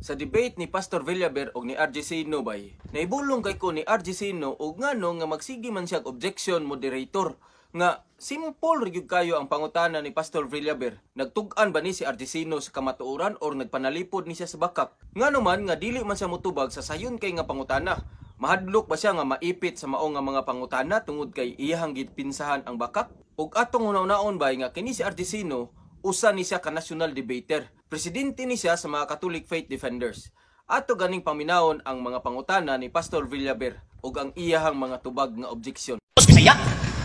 Sa debate ni Pastor Villaber og ni RG Sino bay, naibulong kay ko ni RG Sino og ngano nga magsige man siya objection, moderator, nga simple ra gyud kayo ang pangutana ni Pastor Villaber. Nagtug-an ba ni si RG Sino sa kamatuoran or nagpanalipod ni siya sa bakak? Ngano man nga dili man siya motubag sa sayon kay nga pangutana? Mahadlok ba siya nga maipit sa mao nga mga pangutana tungod kay iyahang gipinsahan ang bakak? Ug atong hunahunaon bay nga kini si RG Sino, usa ni siya ka national debater. Presidente ni siya sa mga Catholic Faith Defenders. Ato ganing paminawon ang mga pangutana ni Pastor Villaber ug ang iyahang mga tubag nga objection. Bisaya.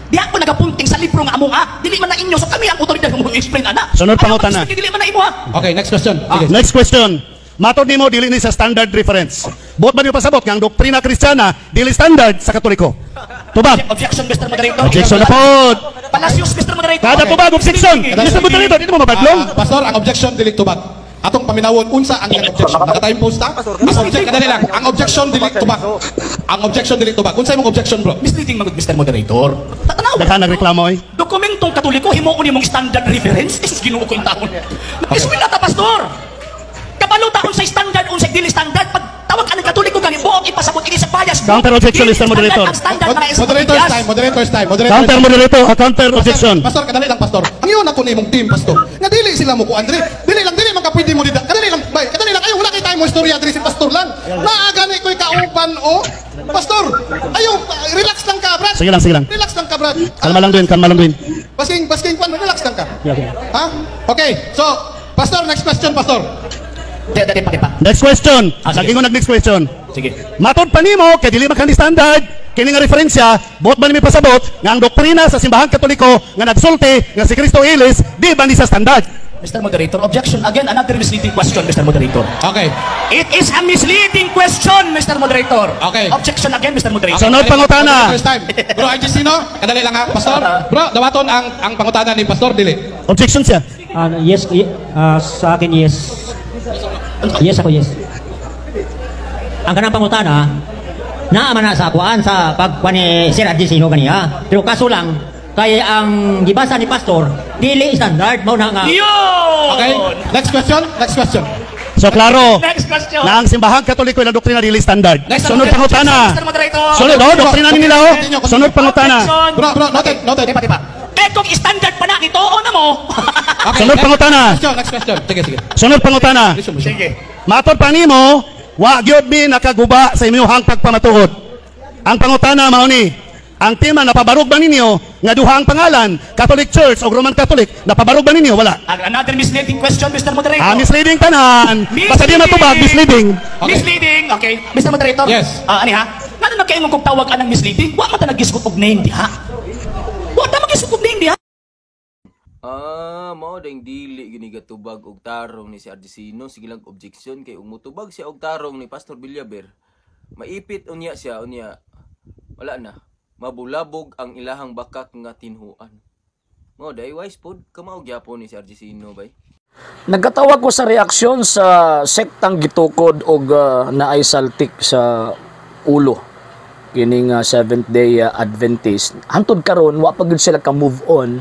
Diha ko nagapunting sa libro nga amo nga. Dili man na inyo, so kami ang otoridad mo explain ana. Sunod Ayaw pangutana. pag-explain, dili man na imo ha. Okay, next question. Sige. Next question. Matod nimo, dili ni sa standard reference. Buot ba niyo pasabot nga ang doktrina Kristiyana dili standard sa Katoliko? Tubag. Objection, Mr. Moderator. Objection na pod. Palacios, Mr. Moderator. Kada tubag objection. Mr. Moderator, dili mo mabadlong. Ah, Pastor, ang objection dili tubag. Atong paminawon unsa ang iyang objection. Naka-time post ta? Ang objection, kadali lang. Ang objection dili tubag. Ang objection dili tubag. Unsa imong objection, bro? Misleading man gud, Mr. Moderator. Tanaw. Daghan nagreklamo oy. Dokumentong Katoliko himuon nimong standard reference. Jesus, Ginoo ko taon. Nag-eskwela ta, Pastor. Kabalo ta unsa standard, unsa dili standard. Pag tawag ka ng Katoliko kang buok ipasabot ini sa bias. Counter objection, Dili Mr. Moderator. standard. Ang standard na Moderator's time, moderator's time, moderator's Counter time. moderator, counter objection. Pastor, kadali lang, Pastor. Ang iyon ako nimong team, Pastor. Nga dili sila mo ko, Andre. Dili lang, dili man ka pwede mo dida. Kadali lang, bay. Kadali lang ayo wala kay tayo mo istorya diri, si Pastor lang. Naa gani ko'y kauban o. Pastor, ayo relax lang ka, brad. Sige lang, sige lang. Relax lang ka, brad. Kalma lang din, kalma lang din. Basking, basking kwan, relax lang ka. Okay. Ha? Okay. So, Pastor, next question, Pastor. Di, di, pa, di pa. Next question. Ah, sige. Sagingon nag next question. Sige. Matod pa nimo kay dili man kani standard kini nga referensya, buot ba nimo pasabot nga ang doktrina sa Simbahang Katoliko nga nagsulti nga si Kristo ilis di ba ni sa standard? Mr. Moderator, objection again, another misleading question, Mr. Moderator. Okay. It is a misleading question, Mr. Moderator. Okay. Objection again, Mr. Moderator. Sunod pangutana. First time. Bro, Argentino, kadali lang ha. Pastor, bro, dawaton ang pangutana ni Pastor dili. Objection siya. Ah, yes, sa akin yes. Yes ako, yes. Ang kanang pangutana, naa man na sa kuan sa pagkuan ni Sir Adisino ganiya. Pero kaso lang, kay ang gibasa ni Pastor, dili standard mao na nga. Yun! Okay? Next question, next question. So klaro Next question. na ang Simbahang Katoliko ilang doktrina dili standard. Next Sunod pangutana. Mr. Moderator. Sunod oh, doktrina ni nila oh. Sunod pangutana. Objection. Bro, bro, noted, noted. Di pa, di pa. Eh, kung standard pa na, ito na mo. Okay, Sunod next pangutana. question, next question. Sige, sige. Sunod pangutana. Resume, resume. Sige. Matod pa nimo, wa gyud mi nakaguba sa inyong pagpamatuod. Ang pangutana mao ni, ang tema, napabarog ba ninyo nga duha ang pangalan, Catholic Church o Roman Catholic, napabarog ba ninyo? Wala. Another misleading question, Mr. Moderator. Ah, misleading tanan. Basta di matubag, misleading. Okay. Misleading, okay. Mr. Moderator. Yes. Ah, ani ha? Ngano nagkaingon kong tawag anang misleading? Wa man ta nag-gisgot og name diha. Wa ta mag-gisgot og name diha. Ah, mao ding dili gini gatubag og tarong ni si Ardisino. Sige lang objection kay ug motubag siya og tarong ni Pastor Villaber, maipit unya siya, unya wala na, mabulabog ang ilahang bakak nga tinhuan. Mao day wise pod kamao gyapon ni si Ardisino bay. Nagkatawa ko sa reaksyon sa sektang gitukod og naay saltik sa ulo kining Seventh Day Adventist. Hantod karon wa pa gyud sila ka move on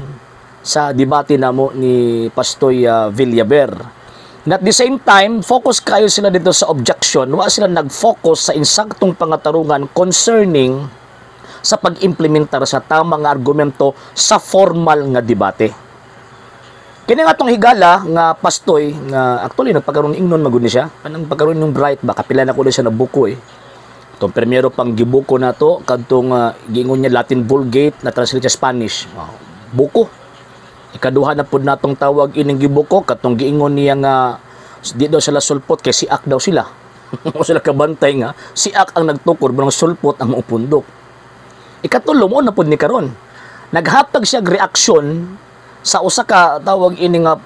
sa debate namo ni Pastoy Villaber. And at the same time, focus kayo sila dito sa objection, wa sila nag-focus sa insaktong pangatarungan concerning sa pag-implementar sa tama nga argumento sa formal nga debate. Kini nga tong higala nga pastoy nga actually nagpakaroon ingnon magud ni siya. Kanang pagkaroon yung bright ba, kapila na ko na siya nabuko eh. Itong primero pang gibuko nato kadtong giingon niya Latin Vulgate na translate sa Spanish. Oh, buko. Ikaduha na pud natong tawag ining gibuko katong giingon niya nga di daw sila sulpot kay siak daw sila. O sila kabantay nga siak ang nagtukod manang sulpot ang maupundok. Ikatulo mo na pud ni karon. Naghatag siya og reaksyon sa usa ka tawag ini nga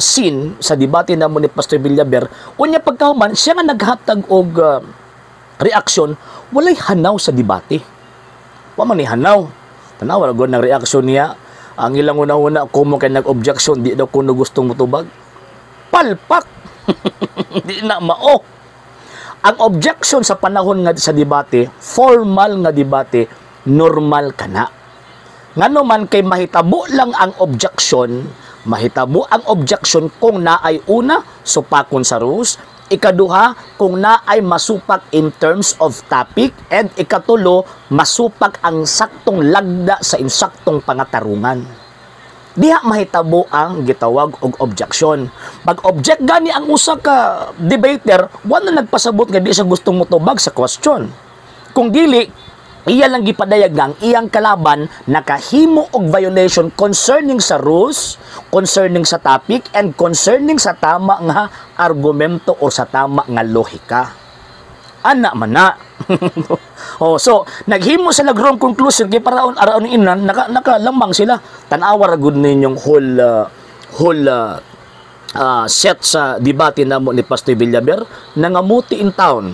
scene sa debate namo ni Pastor Villaber. Unya pagkahuman siya nga naghatag og reaksyon, walay hanaw sa debate. Wa man ni hanaw. Tanawa ra gud ng reaksyon niya. Ang ilang una-una kumo kay nag-objection, di daw kuno gustong mutubag. Palpak. Di na mao. Ang objection sa panahon nga sa debate, formal nga debate, normal kana. Ngano man kay mahitabo lang ang objection, mahitabo ang objection kung naay una, supakon sa rules, Ikaduha, kung naay masupak in terms of topic. And ikatulo, masupak ang saktong lagda sa insaktong pangatarungan. Diha mahitabo ang gitawag og objection. Pag object gani ang usa ka debater, wala nagpasabot nga di siya gustong motubag sa question. Kung dili, iya lang gipadayag nga ang iyang kalaban nakahimo og violation concerning sa rules, concerning sa topic, and concerning sa tama nga argumento o sa tama nga lohika. Ana man na. Oh, so naghimo sila wrong conclusion kay paraon araon inan nakalamang sila. Tan-awa ra gud ninyong whole set sa debate namo ni Pastor Villaber, nangamuti in town.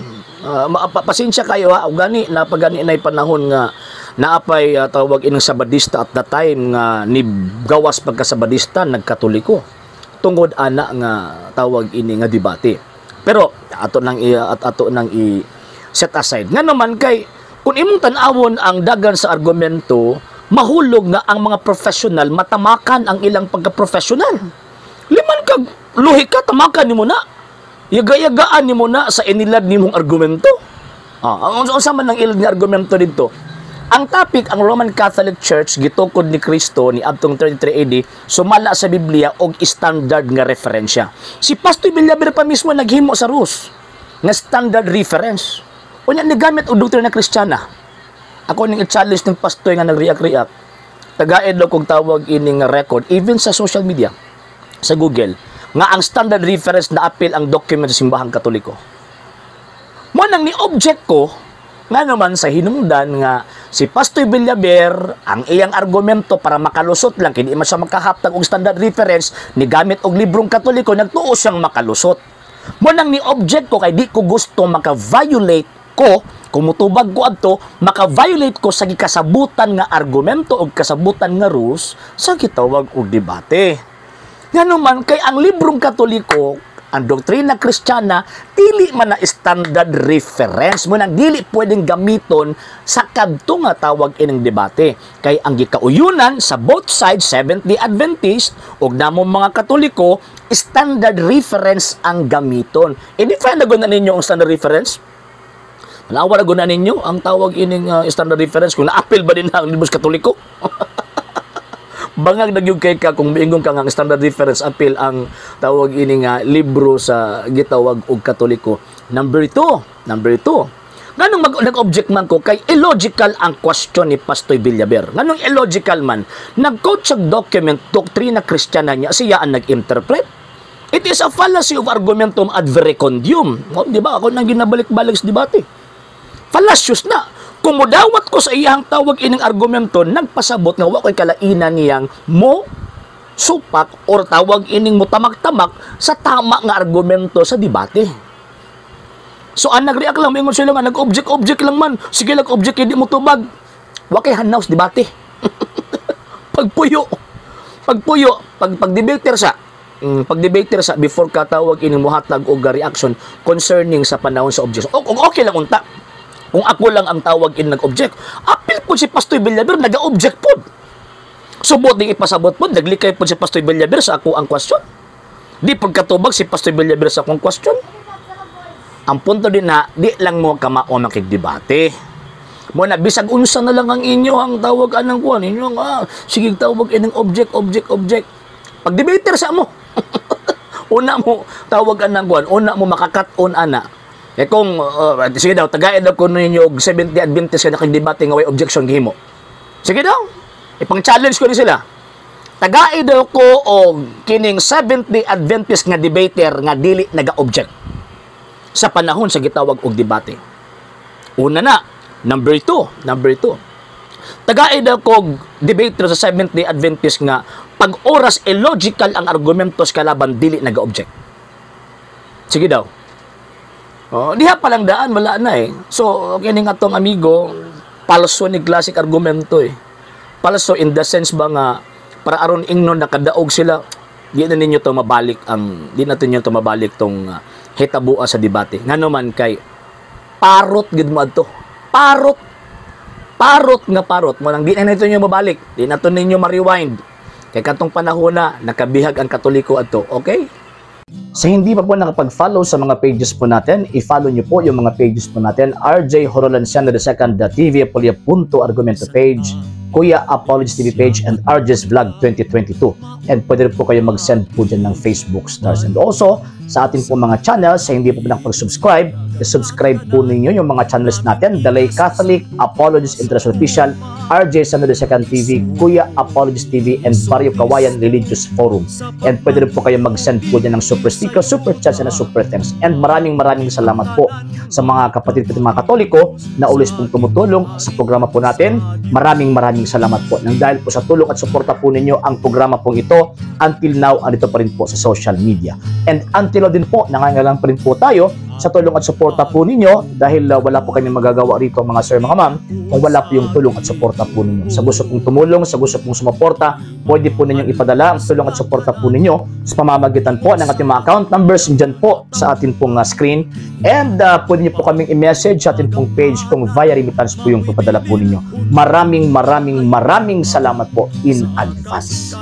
Pasensya kayo ha, og gani napagani na panahon nga naapay tawag ining Sabadista at the time nga ni gawas pagka-Sabadista, nagkatoliko tungod ana nga tawag ini nga debate. Pero ato nang i set aside. Nga naman kay kung imong tan-awon ang dagan sa argumento, mahulog nga ang mga professional matamakan ang ilang pagka-professional. Liman kag lohika, tamakan nimo na. Yaga-yagaan nimo na sa inilad nimong argumento. Ah, ang unsa man ang ilad nga argumento didto? Ang topic, ang Roman Catholic Church gitukod ni Kristo ni adtong 33 AD sumala sa Biblia og standard nga referensya. Si Pastor Villaver pa mismo naghimo sa rules nga standard reference. Unya nigamit og doktrina Kristiyana. Ako ning i-challenge ng pastor nga nagreact-react. Tagaid daw kog tawag ini nga record even sa social media, sa Google, nga ang standard reference na apil ang document sa Simbahang Katoliko. Mo nang ni-object ko nga naman sa hinungdan nga si Pastor Villaver, ang iyang argumento para makalusot lang kay di man siya makahaptag og standard reference, ni gamit og librong Katoliko, nagtuo siyang makalusot. Mo nang ni-object ko kay di ko gusto maka-violate ko kung mutubag ko adto, maka-violate ko sa gikasabutan nga argumento og kasabutan nga rules sa gitawag og debate. Ngano man kay ang librong Katoliko, ang doktrina Kristiyana, dili man na standard reference mo nang dili pwedeng gamiton sa kadto nga tawag ining debate. Kay ang gikauyunan sa both sides, Seventh-day Adventist ug namong mga Katoliko, standard reference ang gamiton. I-define na gud na ninyo ang standard reference. Tanawa na gud na ninyo ang tawag ining standard reference kung naapil ba din ang libros Katoliko. Bangag na gyud kay ka kung miingon ka nga ang standard reference apil ang tawag ini nga libro sa gitawag og Katoliko. Number two. Nganong nag-object man ko kay illogical ang question ni Pastor Villaver. Nganong illogical man? Nag-quote siya document doktrina Kristiyana niya, siya ang nag-interpret. It is a fallacy of argumentum ad verecundiam. Oh, di ba? Ako nang ginabalik-balik sa debate. Fallacious na. Kung mudawat ko sa iyang tawag ining argumento, nagpasabot nga wa ko'y kalainan niyang mo supak or tawag ining mutamak-tamak sa tama nga argumento sa debate. So ang nag-react lang, mingon sila nga nag-object-object lang man. Sige lang object, hindi mo tubag. Wa kay hanaw sa debate. Pagpuyo. Pagpuyo, pag pag-debater sa pag-debater sa before ka tawag ining muhatag og reaction concerning sa panahon sa objection. O, okay lang unta. Kung ako lang ang tawag in nag-object, apil po si Pastor Villaver, nag-object po. Subot ding ipasabot po, naglikay po si Pastor Villaver sa ako ang question. Di pagkatubag si Pastor Villaver sa akong question. Ang punto din na, di lang mo kamao makigdebate. Mo na bisag unsa na lang ang inyo ang tawag anang kuan inyo ang sige tawag ining object, object, object. Pag debater sa mo. Una mo tawag anang kuan, una mo makakat-on ana. Eh kung sige daw tagaid daw kuno ninyo og 70 Adventist ka nakigdebate nga way objection gihimo. Sige daw. Ipang-challenge ko ni sila. Tagaid daw ko og kining 70 Adventist nga debater nga dili naga-object sa panahon sa gitawag og debate. Una na, number two. Tagaid daw kog debater sa Seventh-day Adventist nga pag oras illogical ang argumentos kalaban, dili naga-object. Sige daw. Oh, diha pa lang daan, wala na eh. So, kini nga tong amigo, palso ni classic argumento eh. Palso in the sense ba nga para aron ingnon nakadaog sila, di na ninyo to mabalik tong hitabua sa debate. Ngano man kay parot gid mo adto. Parot. Parot nga parot mo nang di na nito ninyo mabalik. Di na to ninyo ma-rewind. Kay katong panahon na nakabihag ang Katoliko adto. Okay? Sa hindi pa po nakapag-follow sa mga pages po natin, i-follow nyo po yung mga pages po natin. RJ Horolanciano II, TV Apolia Punto Argumento page, Kuya Apologies TV page, and RJ's Vlog 2022. And pwede rin po kayo mag-send po dyan ng Facebook stars. And also, sa atin po mga channels, sa hindi po nakapag-subscribe, i-subscribe po ninyo yung mga channels natin: The Lay Catholic, Apologies International Official, RJ Sano II TV, Kuya Apologies TV, and Barrio Kawayan Religious Forum. And pwede rin po kayo mag-send po dyan ng super sticker, super chats, and super thanks. And maraming maraming salamat po sa mga kapatid ko, mga Katoliko na always pong tumutulong sa programa po natin. Maraming maraming salamat po. Nang dahil po sa tulong at suporta po ninyo, ang programa pong ito until now andito pa rin po sa social media. And until now din po, nangangailangan pa rin po tayo sa tulong at suporta po ninyo dahil wala po kami magagawa rito, mga sir, mga ma'am, kung wala po yung tulong at suporta po ninyo. Sa gusto pong tumulong, sa gusto pong sumuporta, pwede po ninyong ipadala ang tulong at suporta po ninyo sa pamamagitan po ng ating mga account numbers dyan po sa atin pong screen. And pwede niyo po kaming i-message sa atin pong page kung via remittance po yung papadala po ninyo. Maraming maraming maraming salamat po in advance.